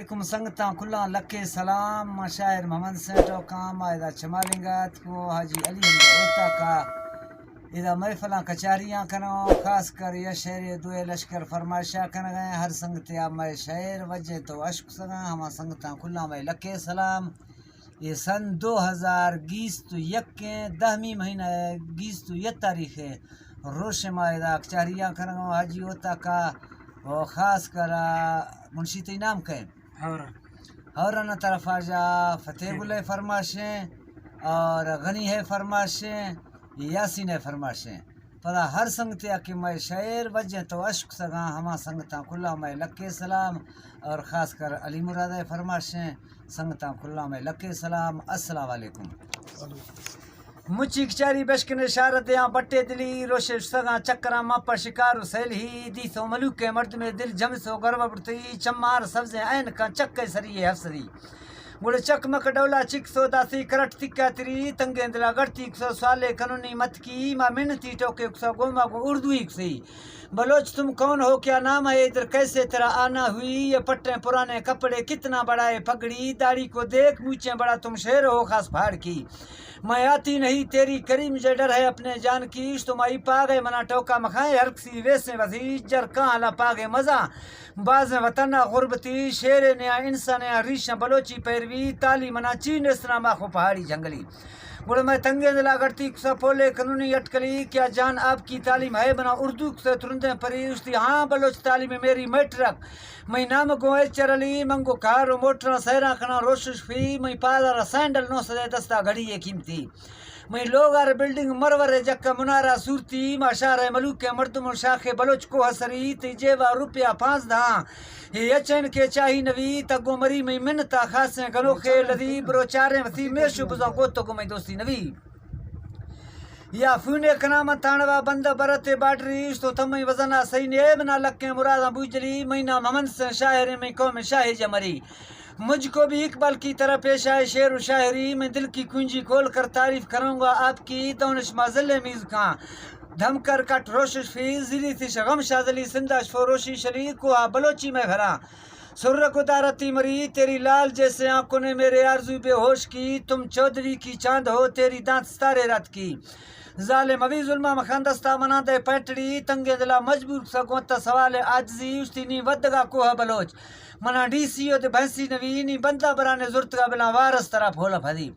علیکم سنگتاں کلاں لکے سلام۔ ما شاعر محمد حسین ٹوکاں، ما ادا چمالینگا اتکو حاجی علی حمد اوتاکا ادا محفلاں کچاریاں کنوں، خاص کر یا شعر دوئے لشکر فرمائشا کنگا ہیں۔ ہر سنگتے آ مئے شعر وجہ تو اشک سگاں، ہما سنگتاں کلاں مئے لکے سلام۔ یہ سن دو ہزار گیست و یک ہیں، دہمی مہینہ گیست و یک تاریخ ہے۔ روش ما ادا کچاریاں کنگا حاجی اوتاکا، اور خاص کر آ، منشی تئی نام کئے؟ ہورن۔ ہورن طرف آ جا فتح گل ہے فرمائشیں اور غنی ہے فرمائشیں، یاسین ہے فرمائشیں۔ پدا ہر سنگتے آ کہ مئے شعر وجہ تو اشک سگاں، ہما سنگتاں کلاں مئے لکے سلام اور خاص کر علی مراد ہے فرمائشیں۔ سنگتاں کلاں مئے لکے سلام۔ السلام علیکم۔ مچی کچاری بشکن اشارت دیاں بٹے دلی، روشے شتگاں چکراں ماں پہ شکار و سیل ہی، دیسو ملوکیں مردمے دل جمسو گرو بڑتی، چمار سبزیں عین کن چکے سری افسری۔ گڑے چکمک ڈولا چکسو داسی کرٹ تکا تری، تنگیں دلا گڑتی کسو سوالے کنونی متکی، ما منتی ٹوکے کسو گوما گو اردوی کسی۔ بلوچ تم کون ہو، کیا نام ہے، ادھر کیسے تیرا آنا ہوئی؟ یہ پٹیں پرانے کپڑے، کتنا بڑا ہے پگڑی، داڑھی کو دیکھ، مونچھیں بڑا تم شیر ہو، خاص پہاڑ کی۔ میں آتی نہیں تیری قریب، مجھے ڈر ہے اپنے جان کی۔ تمہاری پاگے منا ٹوکا مخائیں، ہر کسی ویسے وزی، جر کہاں لا پاگے مزہ۔ باز وطن غربتی، شیر نیا انسان نیا ریشاں بلوچی پیروی، تالی منا چین اسلام آخو پہاڑی جنگلی۔ گڑا میں تنگیں دلا گڑتی کسا پولے کنونی اٹکلی، کیا جان آپ کی تعلیم ہے بنا اردو کسے ترندیں پری اشتی، ہاں بلوچ تعلیم میری میٹرک۔ میں نام گو ایچ آر علی، من گو کار و موٹراں سیراں کناں روشش فی، میں پادا را سینڈل نو سدے دستا گھڑی ہے قیمتی۔ میں لوگ آر بلڈنگ مرور جکا منارا صورتی، ما شہر ملوک مردم شاخ بلوچ کوہ سری، تی جیبا روپیہ پانزدہ۔ یہ یچین کے چاہی نوی، تگو مری میں منتا خاصیں گنوخے لدی، برو چاریں وسی میشو بزاں گو تگو میں دوستی نوی۔ یا فونے کنا من تانوا بندہ برتے باڈری، تو تمہیں وزنا سہی نیب نا لکیں مراداں بوجلی، میں نام ہمن سے شاعر میں قوم شاہ جمری۔ مجھ کو بھی اقبال کی طرح پیش آئے شعر و شاعری، میں دل کی کنجی کھول کر تعریف کروں گا آپ کی، دونش ما ذلے میز کھاں۔ دھمکر کٹ روشش فی، زیری تھی شغم شازلی، سنداش فوروشی شلی، کوہا بلوچی میں بھرا۔ سرک و دارتی مری، تیری لال جیسے آنکھوں نے میرے آرزو بے ہوش کی، تم چودھری کی چاند ہو، تیری دانت ستارے رات کی۔ ظالم اوی ظلمہ مخان دستا منا دے پیٹڑی، تنگیں دلا مجبور سا گونتا سوال عاجزی، اشتی نی ودگا کوہ بلوچ۔ منا ڈی سی او دے بھنسی نوی، نی بندہ برانے زرتگا بلا وارس ترا پھولا پھدی۔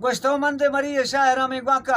گوشتو من دے مری شاعراں میں گوانکا